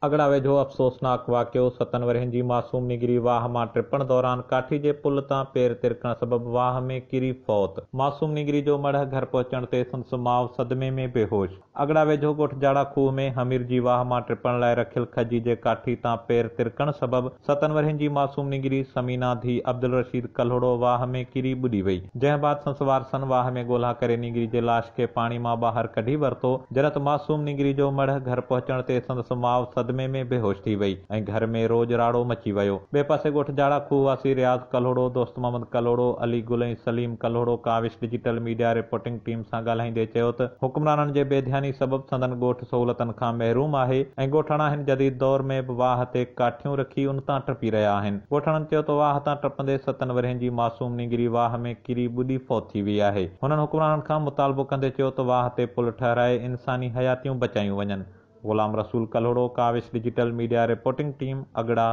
اڳڙا ويجهو افسوسناڪ واقعو، ستن ورهين جي معصوم نينگري واهه مان ٽپڻ دوران ڪاٺي جي پل تان پير ترڪڻ سبب واهه ۾ ڪري فوت، معصوم نينگري جو مڙهه گهر پهچڻ تي سندس ماء صدمي ۾ بيهوش. اڳڙا ويجهو ڳوٺ جاڙا کوهه ۾ هميرجي واهه مان ٽپڻ لاء رکيل کجي جي ڪاٺي تان پير ترڪڻ سبب ستن ورهين جي معصوم نينگري ثمينا ڌيء عبدالرشيد ڪلهوڙو واهه ۾ ڪري ٻڏي وئي، جنهن بعد سندس وارثن واهه ۾ ڳولها ڪري نينگري جي لاش کي پاڻي مان ٻاهر ڪڍي ورتو، جڏهن ته معصوم نينگري جو مڙهه گهر پهچڻ تي سندس ماء صدمي ۾ بيهوش ٿي وئي ۽ گهر ۾ روڄ راڙو مچي ويو. ٻئي پاسي ڳوٺ جاڙا کوهه واسي رياض ڪلهوڙو، دوست Muhammad Kalhoro, Ali Gul ۽ Saleem Kalhoro Kawish digital media reporting team سان ڳالهائيندي چيو ته حڪمرانن جي بي ڌياني سبب سندن ڳوٺ سهولتن کان محروم آهي ۽ ڳوٺاڻا هن جديد دور ۾ به واهه تي ڪاٺيون رکي ان تان ٽپي رهيا آهن. ڳوٺاڻن چيو ته واهه تان ٽپندي ستن ورهين جي معصوم نينگري واهه ۾ ڪري ٻڏي فوت ٿي وئي آهي. هنن حڪمرانن کان مطالبو ڪندي چيو ته واهه تي پل ٺهرائي انساني حياتيون بچايون وڃن. Ghulam Rasool Kalhoro, Kawish digital media reporting team, Agra.